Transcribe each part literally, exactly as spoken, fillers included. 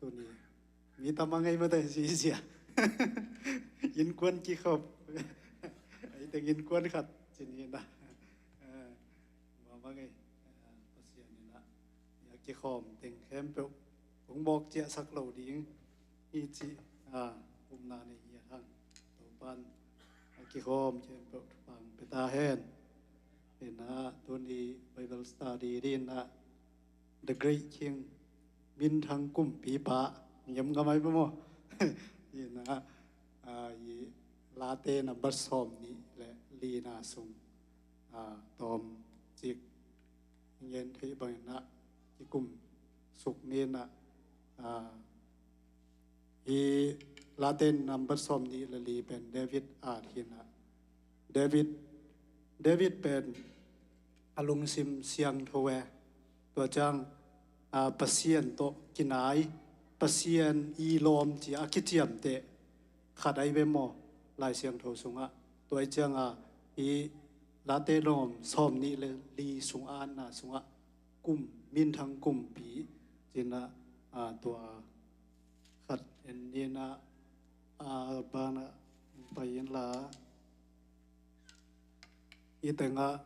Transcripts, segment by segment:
Tuni mi tam a ngei mate si sia. Innkuan kikhop. Ai teng innkuan khat cin hi na. Mama ngei. Pasian in a kikhawm teng khempeuh hong mawk ciahsak lo ding hi ci. Upna nei hi a thang. Topan a kikhawm khempeuh thupang peta hen. Ina tuni Bible study dina The Great King, minthang kumpipa, ngiam ngamai pa maw? Ina, ah, i Late number sawm nih le lina sung, ah, tawm cik ngen thei bangina kikum suk nina, ah, hi Late number sawm nih le li pen David at hina. David, David pen a lungsim siangtho e. Tua ciang, a, Pasian tawh kinai, Pasian i lawm ci a kiciamteh khat ai ve maw, Lai Siangtho sungah. Tua i cianga i Late lawm sawm nih le li sung anna sungah kum, minthang kumpi cina, a, tua khat en nina, a, bana pai inla. I tengah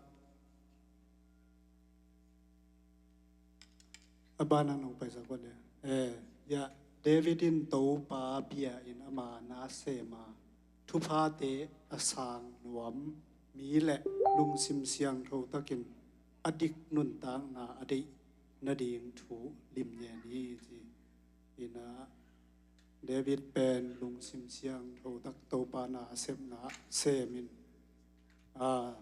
a bana nong paisak ua le. Eh, ya, David in Topa bia in ama na sema, thuphate a sang nuam mi le lungsim siangtho takin a dik nuntakna a deih nading thu limngen hi ci. Ina David pen lungsim siangtho tak Topa na a sepna semin, a,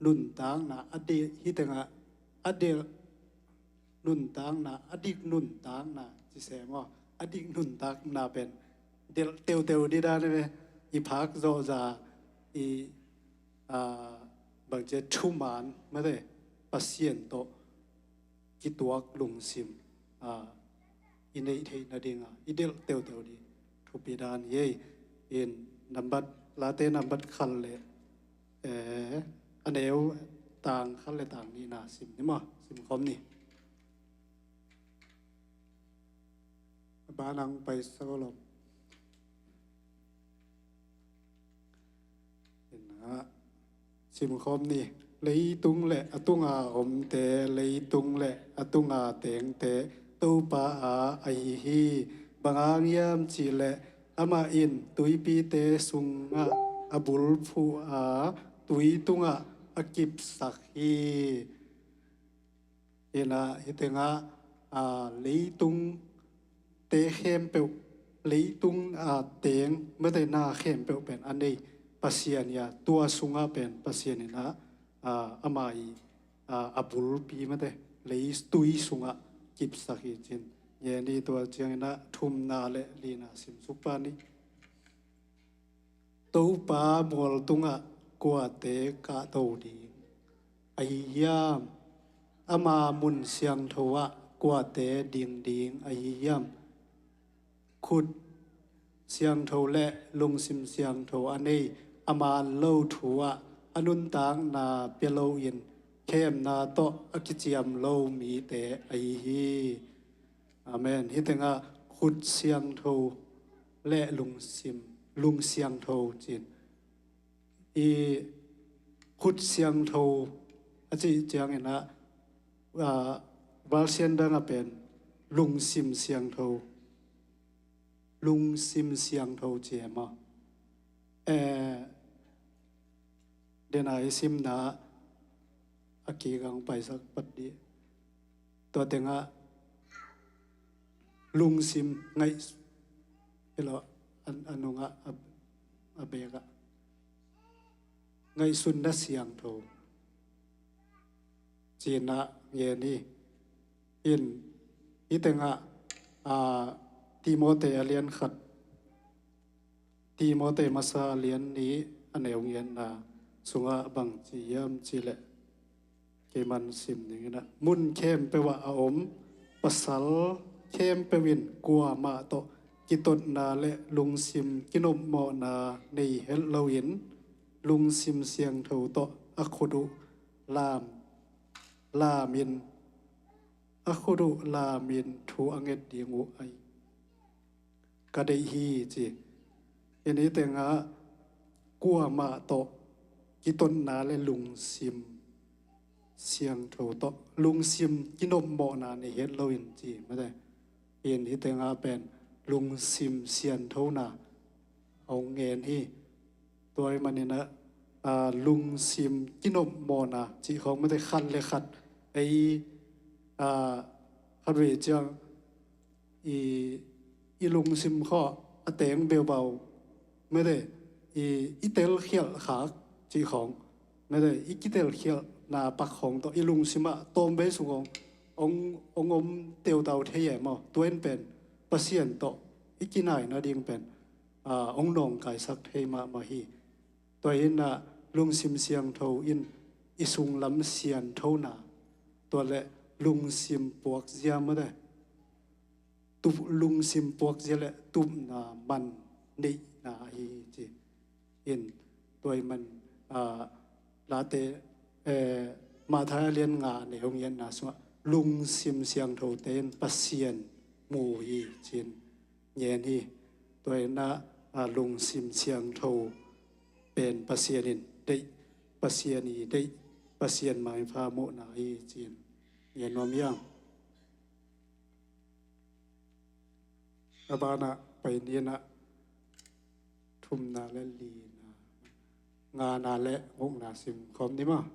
nuntakna a deih hi tengah a delh nuntakna, a dik nuntakna ci se maw, a dik nuntakna pen delh teuteu di dan ve, i phak zawhza i, a, bangcia thuman mate Pasian tawh kituak lungsim, a, i neih theih nadinga i delh teuteu di thupi dan hi ei. In nambat, Late nambat khat le, eh, a neu tang khat le tang nihna sim ni maw, sim khawm ni. A banang paisak lo. Ina, simkhawm ni. Leitung le a tunga omte, leitung le a tunga tengte Topa a ahi hi. Bang hang hiam cih leh amah in tuipite sungah a bulphuh a, tui tungah a kipsak hi. Ina, hi tengah, a, leitung te khempeuh, leitung, a, teng mate na khempeuh pen a nei Pasian hi a, tua sungah pen Pasian ina, a, ama i, a, a bulpi mate leitui sungah kipsak hi cin. Ngen ni, tua ciangina thumna le lina simsuk pa ni. Topa mual tungah kuate kahto ding ahi hiam? Ama mun siangtho ah kuate ding ding ahi hiam? Khut siangtho le lungsim siangtho a nei, a man lo thu ah a nuntakna pia loin khemna tawh a kiciam lo mite ahi hi. Amen. Hi tengah khut siangtho le lungsim, lung siangtho cin. I khut siangtho a cih ciangin ah, a, Val sian dang a pen lungsim siangtho, lungsim siangtho ci e maw? Eh, dena i simna a kigang paisak pat dih. Tua tengah lungsim ngaih, ilo, a, a nungah, a, a bekah ngaihsutna siangtho cina ngen hi. In, hi tengah, a, Timote a lian khat, Timote masa a lian nih a neu ngenna sungah bang ci hiam cih leh, keiman sim dingin ah, mun khempeuh ah a om pasal khempeuh in kuamah tawh kitotna le lungsim kinopmawhna nei het loin lungsim siangtho tawh a khut uh lam, lamin a khut uh lamin thu a nget ding uh ahi ka deih hi ci. Hih tengah kuamah tawh kitotna le lungsim siangtho tawh, lungsim kinopmawhna nei het loin ci mate. Hih tengah pen lungsim sianthona a hong ngen hi. Tua ahih maninah, aa, lungsim kinopmawhna cih khawng mate, khat le khat ei, aa, khat vei ciang i, i lungsim khawng a teng beubau mate, i, i telkhialh khak cih khawng mate, i kitelkhialhna pak khawng tawh i lungsimah tawmvei sung hong, hong, hong om teutau thei e maw. Tua in pen Pasian tawh i kinai nading pen, aa, hong nawngkaisak thei mahmah hi. Tua hinah lungsim siangtho in i sunglam sianthona, tua le lungsim puakzia mate, tup, lungsim puakzia le tupna man neihna ahi hi ci. In tua ahih man, aa, Late, eh, Matthai a lian nga a neu hong ngetna sungah lungsim siangthote in Pasian mu uh hi ci-in ngen hi. Tua hinah, aa, lungsim siangtho pen Pasian in deih, Pasian i deih, Pasian maipha muhna hi ci-in ngen nuam hi hang. A banah pai ni inah thumna le lina, ngana le gukna sim khawm ni maw.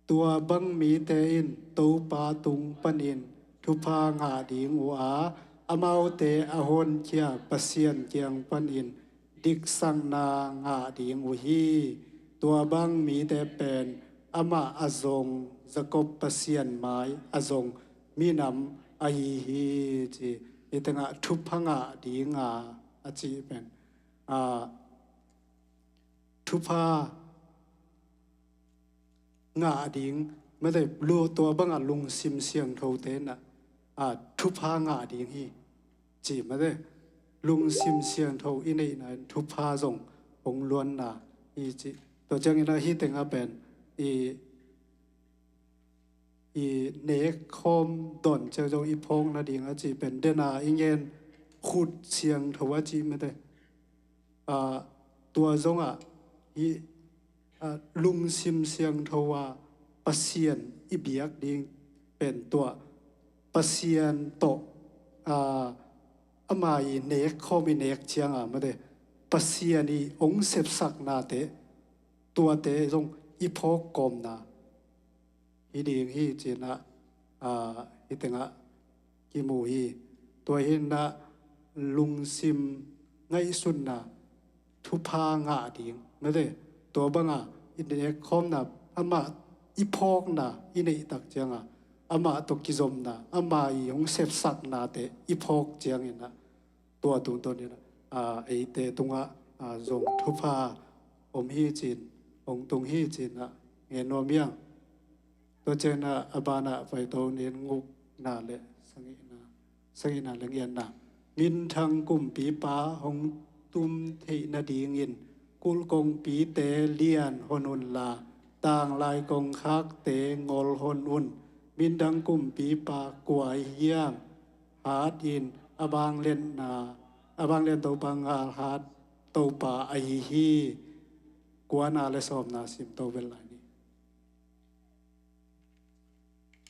Tua bang mite in Topa tung panin thupha ngah ding uh a, amaute a honkhia Pasian kiang panin diksakna ngah ding uh hi. Tua bang mite pen amah a zong, Jakob Pasian mai a zong minam ahi hi ci. Hih tengah thupha ngah dinga a cih pen, aa, thupha ngah ding mate, lu, tua bangah lungsim siangthote inah, aa, thupha ngah ding hi ci mate. Lungsim siangtho i neihna in thupha zong hong luanna hi ci. Tua cianginah hih tengah pen i, i nek khawm dawn ciang zong i phawk nading a cih pen dena i ngen khut siangtho a cih mate. Aa, tua zongah i, aa, lungsim siangtho a Pasian i biak ding pen tua Pasian tawh, aa, ama i nek khawm i nek cianga mate, Pasian i hong sepsaknate, tuate zong i phawk kawmna hi ding hi cinah, aa, hih tengah kimu hi. Tua hinah lungsim ngaihsutna, thupha ngah ding mate, tua banga i nek khawmna, amah i phawkna i neihtak cianga amah tawh kizomna, ama i hong sepsaknate i phawk cianginah tua tungtawnin, aa, eite tungah, aa, zong thupha om hi cin, hong tung hi cinah ngen nuam hi hang. Tua cianginah a banah paito nin gukna le sagihna, sagihna le giatna. Minthang kumpipa hong tum theih nadingin kulh kongpite lian hon unla, tanglai kongkhakte ngol hon un. Minthang kumpipa kua ahi hiam? Hat in a vangliatna, a vanglian Topa ngal hat Topa ahi hi. Kuana le sawmna sim to vel lai ni.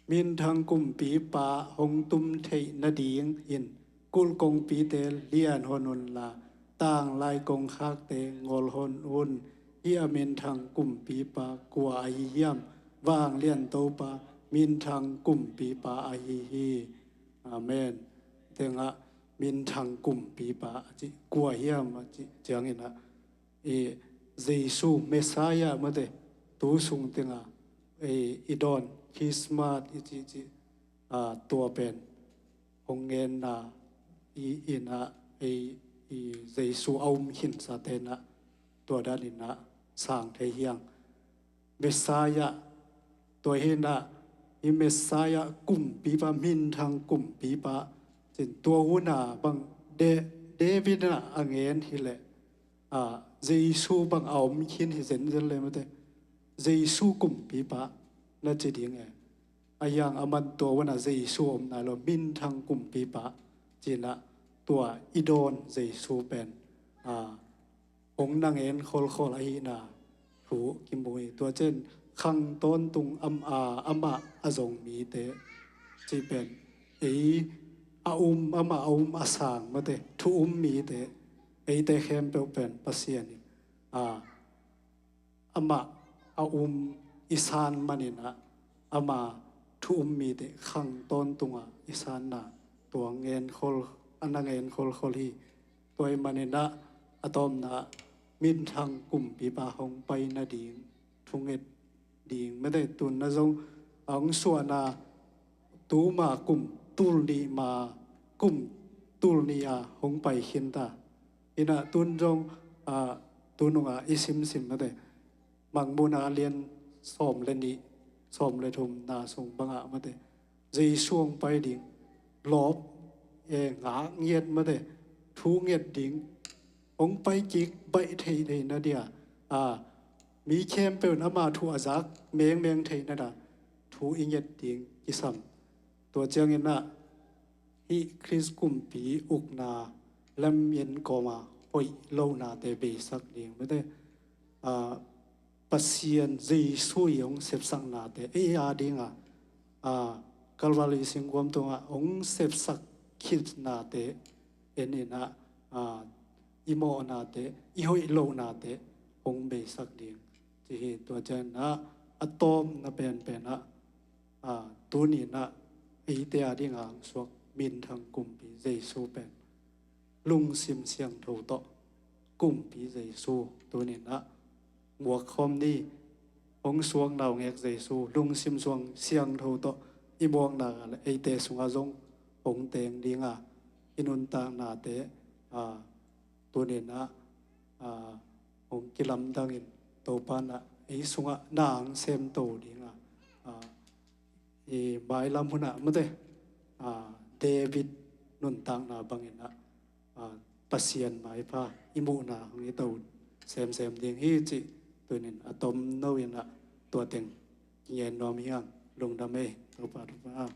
Minthang kumpipa hong tum theih nadingin kulh kongpite lian hon unla, tanglai kongkhakte ngol hon un. Hih a minthang kumpipa kua ahi hiam? Vanglian Topa minthang kumpipa ahi hi. Amen. Tengah minthang kumpipa a cih kua hiam a cih cianginah, i Jesu Messiah mate, tu sung tengah i, i dawn Christmas i cih cih, aa, tua pen hong ngenna i, inah i, i Jesu a um khinsa tenah tua daninah sang thei hi hang. Messiah, tua hinah i Messiah kumpipa, minthang kumpipa cin tua huna bang De-, David inah a ngen hileh, aa, Jesu bang a om khin hi zenzen le mate. Jesu kumpipa na ci ding e. Ahi hang aman tua un ah Jesu om nai lo, minthang kumpipa ci-in ah tua i dawn Jesu pen, a, hong na ngen kholkhol ahihna thu kimu hi. Tua ciang khang tawntung am, a, amah a zong mite cih pen ei a um, amah a um a sang mate thu um mite, eite khempeuh pen Pasian in, a, amah a um i san manin ah, ama thu um mite khang tawntung ah i sanna tua ngen khol, a na ngen kholkhol hi. Tua ahih manin ah a tawpna ah minthang kumpipa hong pai nading thunget ding mate, tun na zong a hong suahna tuma kum tul nih ma, kum tul nih a hong pai khin ta. Inah tun zong, a, tu nungah i simsim mate, Mangmuhna a lian sawm le nih, sawm le thumna sung bangah mate, Jesu hong pai ding, lawp, e, ngak ngiat mate, thu nget ding, hong pai kik baih theih theih na dia, a, mi khempeuh in ama thu a zak mengmeng theih na dia thu i nget ding kisam. Tua ciangin ah hih Khrist kumpi ukna lam in kawma hoih lohnate beisak ding mate, a, Pasian Jesu i hong sepsaknate ei a dinga, a, Kalvari singkuam tungah hong sepsak khitnate en inah, a, i mawhnate, i hoih lohnate hong beisak ding ci hi. Tua ciangin ah a tawpna penpen ah, a, tuni inah eite a dinga hong suak minthang kumpi Jesu pen lungsim siangtho tawh kumpi Jesu tuni inah muakkhawm ni. Hong suak naungek Jesu lungsim suang siangtho tawh i muakna le eite sungah zong hong teng dinga, i nuntaknate, a, tuni inah, a, hong kilamdangin Topa inah ei sungah na hong semto dinga, a, i mailam hunah mate, a, David nuntakna bangin ah, a, Pasian maipha i muhna hong i to semsem ding hi cih tunin a tomno inah tua teng kingen nuam hi hang. Lungdam ei, Topa, Topa.